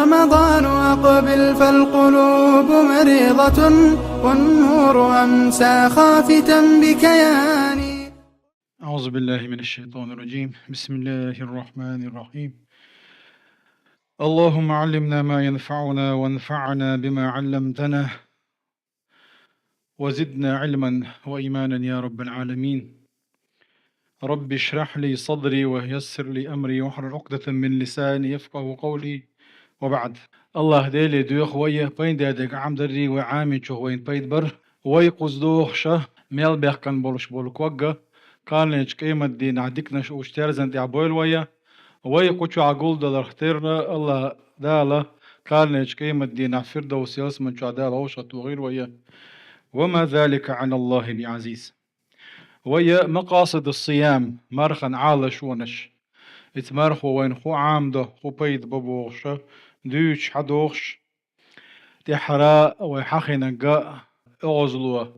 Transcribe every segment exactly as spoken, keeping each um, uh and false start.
رمضان أقبل فالقلوب مريضة، والنور أمسى خافتا بكياني. أعوذ بالله من الشيطان الرجيم. بسم الله الرحمن الرحيم. اللهم علمنا ما ينفعنا وانفعنا بما علمتنا وزدنا علما وإيمانا يا رب العالمين. رب اشرح لي صدري ويسر لي أمري واحلل عقدة من لساني يفقه قولي وبعد. Аллах Деле доьху вай пайда дерг Ӏамадаррий, вай Ӏамийчух вайна пайда бар. Вай кхуза дохуша мел бехкан болуш болу когга, кханлечу къемат дийнахь диканаш уьш терзан тӀехь бойла вай. Вай кху чохь гулдаларх терра Аллах Дала кханлечу къемат дийнахь Фирдовс ялсаман чохь Дала вовшахтохийла вай. وما ذلك على الله بعزيز. Вай макъасиду сиям, мархан Ӏалашонаш. Ица мархо вайна хӀун Ӏамадо, хӀун пайда бо бохуша, дуьйцуш хьадохуш, тӀаьххьара вай хьахинарг а оьгӀазло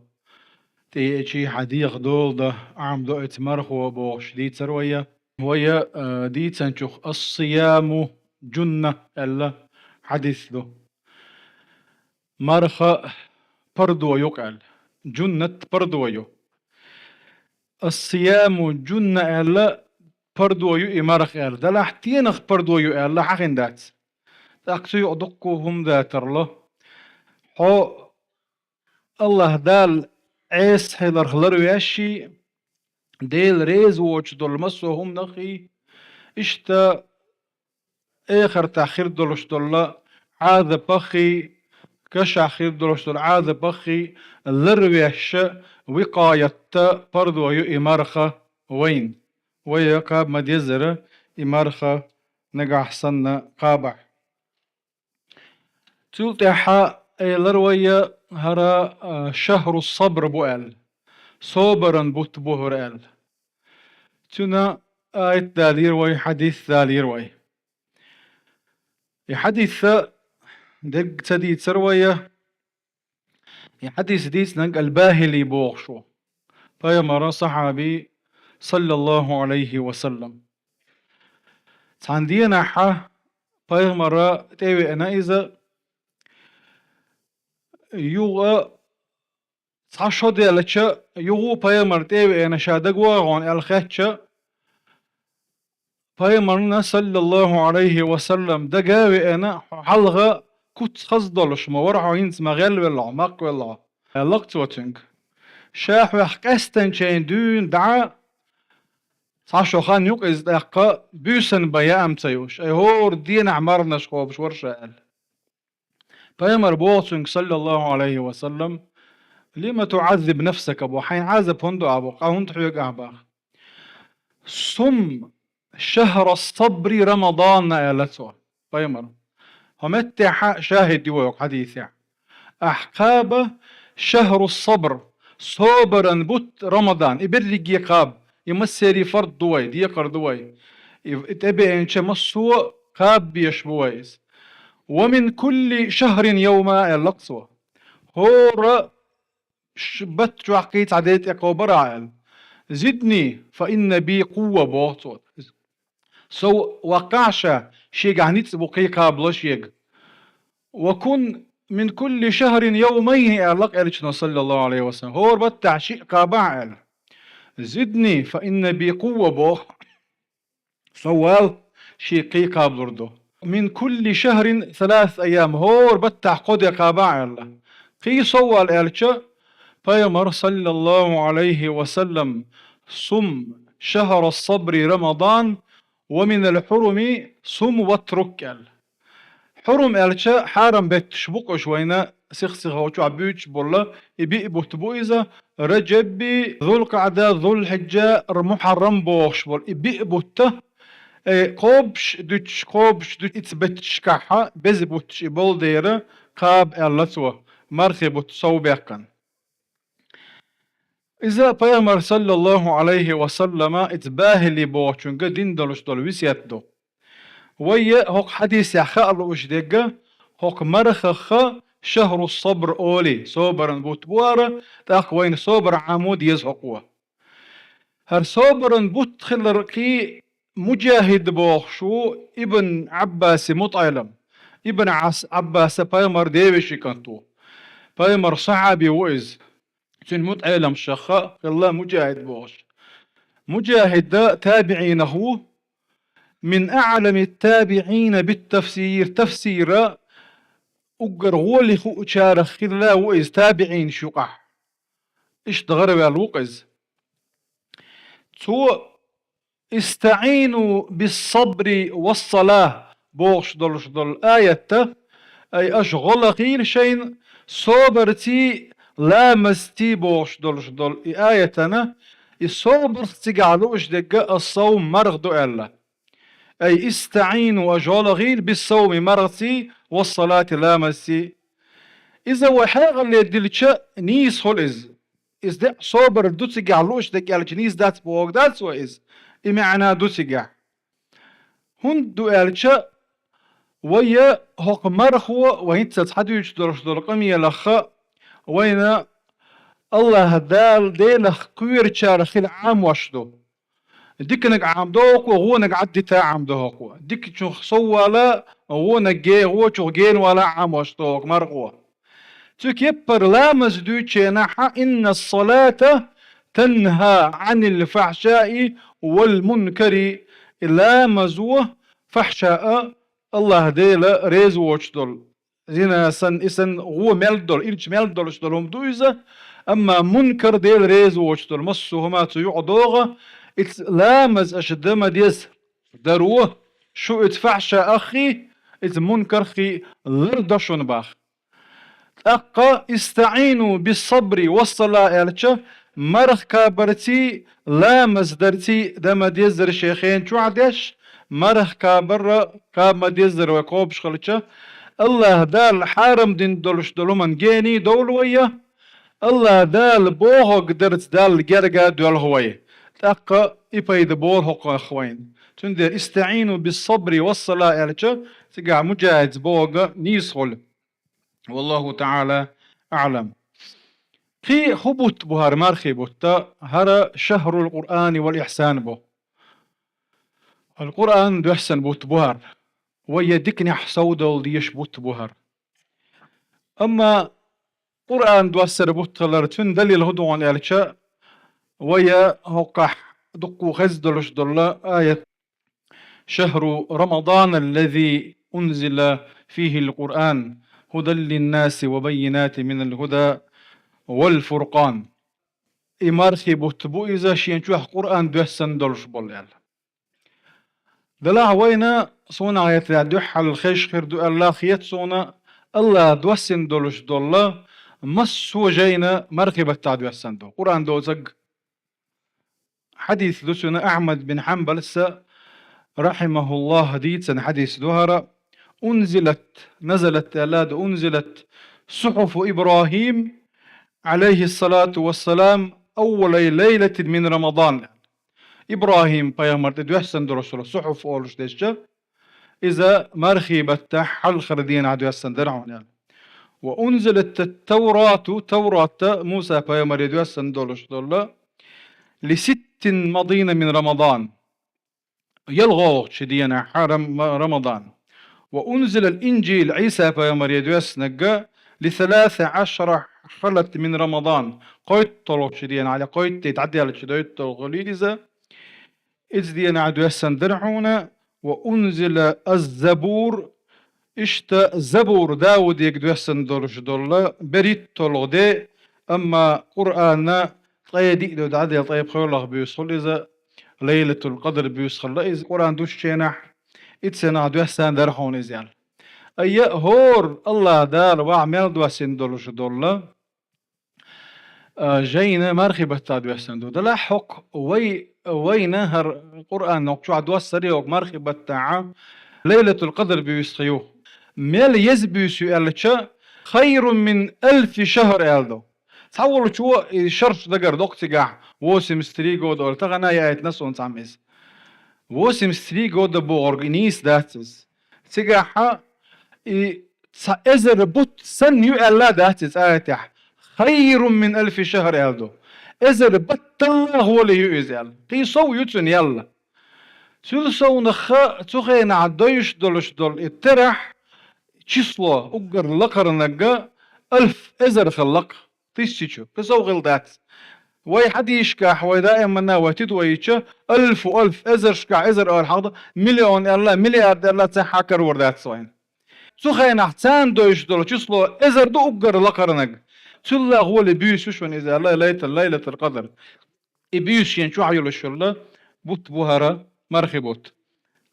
тӀеэчий хьан дегӀан дола дан Ӏамадо ица мархо бохуш дийцар вай. Вай, а, дийцинчух «Ас-сияму джунна» аьлла хьадис ду. Марха пардо ю-кх аьлла. Джуннат пардо ю. «Ас-сияму джунна» аьлла, пардо ю и марха аьлла. Делахь стенах пардо ю аьлла хьахина дац. ТӀаккха цу юкъа дуккха хӀума дацар ло. Хьо Аллах Дала Ӏеса хиларх ларвеш, Дела реза воцуш долу массо а хӀуманах, иштта эхартахь хир долуш долу Ӏазапах, кашахь хир долуш долу Ӏазапах ларвеш, викъаят, пардо ю и марха вайна. Вай кхаба ма-деззара и марха нагахь санна кхабахь. Цул тӀаьхьа элира вай хӀара, а, шахьру сабр бу аьлла, собаран бутт бу хӀара аьлла. Цуьнан аят далийра вай, хьадис далийра вай. И хьадис дерг ца дийцар вай, и хьадис дийцинарг Ал-Бахили бохуш ву, пайхамара сахьаби, саллаллаху Ӏалайхи ва саллам. Цхьана дийнахьа пайхамара тӀевеана иза, юха цхьа шо делча, юха пайхамар тӀевеана, ша дагавогӀу хьуна аьлла хаьттича, пайхамарна, саллаллаху Ӏалайхи ва саллам, дага а веана, хьо хьалха куц хаза долуш ма вара, хьо хӀинца ма гӀелвелла хьо, ма кхевелла хьо, аьлла-кх цо цуьнга. Ша хьох къаьстинчийн дуьйна дӀа цхьа шо хан ю-кх иза тӀаккха, буьйсанна бан яа-м ца юуш, ай хӀора дийнахь марханаш кхобуш вара ша аьлла. Пайхамар боху цуьнга, саллаллаху Ӏалайхи ва саллам: «Лима туӀаззибу нафсака», бо, хьайн Ӏазап хӀунда до ахь бо, къа хӀунда хьоьгу ахь боху. «Сум шахьра сабри Рамадан», аьлла цо, пайхамар. ХӀокху меттехь шахӀид ю вай хӀокху хьадисехь. Ахь кхаба шахьру сабр, собаран бутт Рамадан, и берриге кхаба, и массеран фард ду вай, декхар ду вай. И, и тӀебеанча массо а кхаба безаш бу вай иза. «Ва мин кулли шахьрин йовма», аьлла-кх цо. ХӀора ш-, бат чохь кхин цхьа де тӀекхобар ахь аьлла. «Зидни, фа инна би къувва», боху цо. Сов ваккхахьа ша, шегахь ницкъ бу кхин кхабало шега. «Ва кун мин кулли шахьрин йовмайни», аьлла-кх элчано, саллаллаху Ӏалайхи ва саллам. ХӀора баттахь шиъ кхабахьа аьлла. «Зидни, фа инна би къувва», боху. Сов вала, шега кхин кхабалур ду. «Мин кулли шахьрин саласат айям», хӀора баттахь кхо де кхабахьа аьлла. Кхин сов вала аьлча, пайхамар, саллаллаху Ӏалайхи ва саллам: «Сум шахьра сабри Рамадан, ва минал хьуруми сум ватрук», аьлла. Хьурум аьлча, хьарам бетташ бу-кх уьш вайна сих-сихо чохь буьйцуш болу, и биъ бутт бу иза, Раджабби, Зулкъаъда, Зулхьиджа, Мухьаррам бохуш болу и биъ бутт, э, кхобуш дуьтуш, кхобуш дуьтуш, ица бетташкахьа беза бутташ и болу дера, кхаба аьлла цо, мархи бутт сов баьккхина. Иза пайхамар, саллаллаху Ӏалайхи ва саллама, иза Бахили бохучуьнга дина долуш долу весет ду. Вай хӀокху хьадисехь хаа лууш дерг, хӀокху мархах шахьру сабр олий, собаран бутт бу хӀара, тӀаккха вайна собар Ӏамо деза хӀокхо. ХӀара собаран бутт хилар кхин Муджахид бохуш ву, Ибн Ӏаббаси мутаӀелам. Ибн Ӏас-, Ӏаббаса пайхамар девеши кӀант ву. Пайхамар сахьаби ву иза. Цуьнан мутаӀеламшах хилла Муджахид бохуш. Муджахид табиӀинах ву. Мин аӀлами табиӀина бит-тафсир, тафсира уггар гӀоли хуучарах хилла ву иза табиӀинаш юкъахь. Иштта гӀараваьлла ву-кх иза. Цо «ИстаӀину бис-сабри вас-салах» бохуш долуш долу аятта, ай, аша гӀо лахийла шайна собарций, ламазций бохуш долуш долу и аятана, и собарх цигахь лууш дерг а ас-савм марха ду аьлла. Ай, «ИстаӀину», аша гӀо лахийла, «бис-савми», мархаций, «вас-салати», ламазций. Иза вай хьекъале дилча нийса хуьлу иза. Иза де а собар ду цигахь лууш дерг аьлча нийса дац бохург дац вай иза. И маьӀна ду цигахь. ХӀунда ду аьлча, вай хӀокху мархо, вай хӀинцца цхьа дуьйцуш долуш долу къамелах а, вайна АллахӀ Дала Делах кхоьручарах хила Ӏамош ду. Диканиг Ӏамадо хӀокхо, вониг Ӏаддита Ӏамадо хӀокхо. Дикачух сов вала, вониг гена, вочух гена вала Ӏамош ду хӀокху мархо. Цу кеппара ламаз дуьйченахьа: «Инна ас-салата танха Ӏанил фахьшаи вал мункари». И ламазо фахьша а, АллахӀ Дела реза воцуш долу, зина санна, и санна, гӀо мел долу, ирча мел долуш долу хӀума ду иза, амма мункар, Дела реза воцуш долу массо а хӀума цу юкъа догӀу. Ица ламаз аша дан ма деза даро, шу ица фахьша аххий, ица мункарххий лардо шуна бах. ТӀаккха «ИстаӀину бис-сабри вас-салах» аьлча, марха кабарций, ламаз дарций дан ма дезара шен хен чохь деш, марха кабарра каба ма дезара вай кхобуш хилча, АллахӀ Дала хьарам дина долуш долу хӀуманна гений довла вай, АллахӀ Дала бохург дарца Далла герга а доьлху вай. ТӀаккха и пайда болу хӀокхах вайна. Цундела «ИстаӀину бис-сабри вас-салах» аьлча, цигахь Муджахида бохург нийса хуьлу. Валлаху таӀала аӀлам. Кхин хӀун бутт бу хӀара мархи бутт? ХӀара шахрул Къуръани вал ихьсан бу. Ал Къуръан доьссина бутт бу хӀара. Вай я диканехь совдала дезаш бутт бу хӀара. Амма Къуръан доссара бутт хилар, цуьнан далил хӀун ду хьуна аьлча, вай я хӀокхахь дуккха хезна долуш долу аят: «Шахру Рамадан аллази унзила фихил Къуръан худал линнаси ва баййинати минал худа вал фуркъан». И мархи бутт бу иза, шен чохь Къуръан доьссина долуш болу аьлла. Делахь вайна, суна гӀертахь, дуьххьал хезаш хир ду аьлла хета суна, АллахӀа доссина долуш долла массо а жайна мархи баттахь доьссина ду. Къуръан доцург. Хьадис ду цуьнан Ахьмад бин Хьанбалса, рахьимахуллахӀ, дийцина хьадис ду хӀара: «Унзилат», назалат аьлла ду, «унзилат сухьуфу ИбрахӀим, Ӏалайхиссалату вассалам, аввалай лайлатин мин Рамадан». ИбрахӀим пайхамар тӀе доьссина долуш долу сухьуф олуш дезча, иза мархи баттахь хьалхара дийнахь доьссина дара хьуна аьлла. «Ва унзилат ат-Таврату», Таврат Муса пайхамаре доьссина долуш долла, «ли ситтин мадийна мин Рамадан», ялхолгӀачу дийнахь хьа-, Рам-, Рамадан. «Ва унзилал Инжил», Ӏийса пайхамаре доьссинарг, «ли саласа Ӏашара халат мин Рамадан», кхойтталгӀачу дийнахь, я кхойтта дӀадаьллачу дойталгӀа хилийла иза. Иза дийнахь доьссина дара хьуна, «ва унзила аз-Забур», иштта Забур Дауде доьссина долуш долла, берхӀитталгӀа де, амма Къуръанна ткъе диъ де дӀаделла, ткъе пхоьалгӀа буьйса хуьлу иза, Лайлатул Къадр буьйса хилла иза Къуръан доссучу хенахь, иццанахь доьссина дара хьуна иза аьлла. Айя, хӀора АллахӀ Дала вахь мел доссина долуш долла, а, жайна мархи баттахь доьссина ду. Делахь хӀокху вай, вайна хӀара Къуръан хӀокху чохь доссаре хӀокху мархи баттахь Лайлатул Къадр буьйса ю. Мел еза буьйса ю аьллача, «хайрун мин алфи шахр» аьлла ду. Цхьаволчо и шарш дагардоккху цигахь, восемьдесят три года олу, тахана яийтина суна цхьамма иза. Восемьдесят три года бохург и нийса дац иза. Цигахьа и цхьа эзар бутт санна ю аьлла дац иза аятехь. «Хайрун мин алфи шахр» аьлла ду. Эзар батталла гӀоли ю иза аьлла. Кхин сов ю цуьнан ялла. Цул совнаха цу хенахь дойуш долуш долу и терахь, число, уггар лакхара нагга альф, эзар хила лакха, тысячу, кхы сов хила дац. Вай хьадисашкахь, вай даиманна вай тидвайча, альфу альф, эзаршкахь эзар ала хьалда, миллион аьлла, миллиард аьлла, цхьа хьакаравар дац вайна. Цу хенахь царна дойчу долу число эзар ду уггар лакхара наг. Цул а гӀоли буьйса ю шуна иза, лай-, лайтал-, Лайлатул Къадр. И буьйса шен чохь йолуш йолу бутт бу хӀара мархи бутт.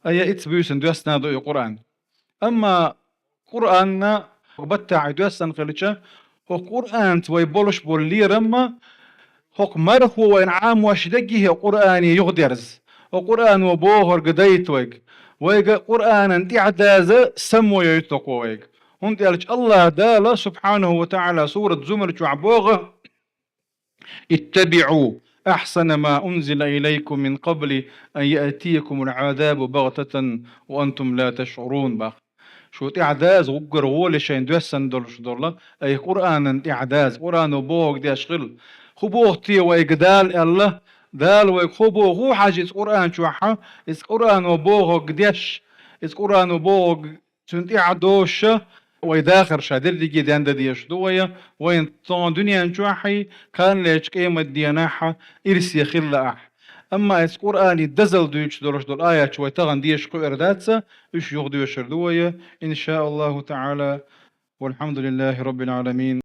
Ай, ицца буьйсанна доьссина ду и Къуръан. Амма Къуръанна баттахь доьссина хилча, хӀокху Къуръанца вай болуш болу лерам а, хӀокху мархо вайна Ӏамош дерг а хӀокху Къуръане юхадерза. ХӀокху Къуръано бохург дайта вайга. Вайга Къуръанан тӀаьхьадаза саммо йойту хӀокхо вайга. ХӀунда аьлча АллахӀ Дала, субхьанаху ва таӀала, сурат Зумар чохь боху: «Иттабиъу ахьсана ма унзила илайкум мин къабли ан яътиякумул Ӏазабу багътатан ва антум ла ташъурун», бах. Шу тӀаьхьадаза, уггар гӀоли шайна доьссина долуш долу, ай Къуръанан тӀаьхьадаза, Къуръано бохург деш хила. ХӀун боху те вайга Дала аьлла, Дала вайга хӀун боху хьажа иза Къуръан чохь, иза Къуръано бохург деш, иза Къуръано бохург цуьнан тӀаьхьа доша, вай дахар ша дерриге дендан дезаш ду вай, вайна тхуна дуьнен чохь а, кханалерчу къематденахь а ирсе хила лаахь. Амма иза Къуръане дозалла дуьйцуш долуш долу аяташ вай тахана деша кхуьур дац, уьш юха доьшур ду вай, иншааллаху таӀала. Валхьамдулиллахи раббил Ӏаламин.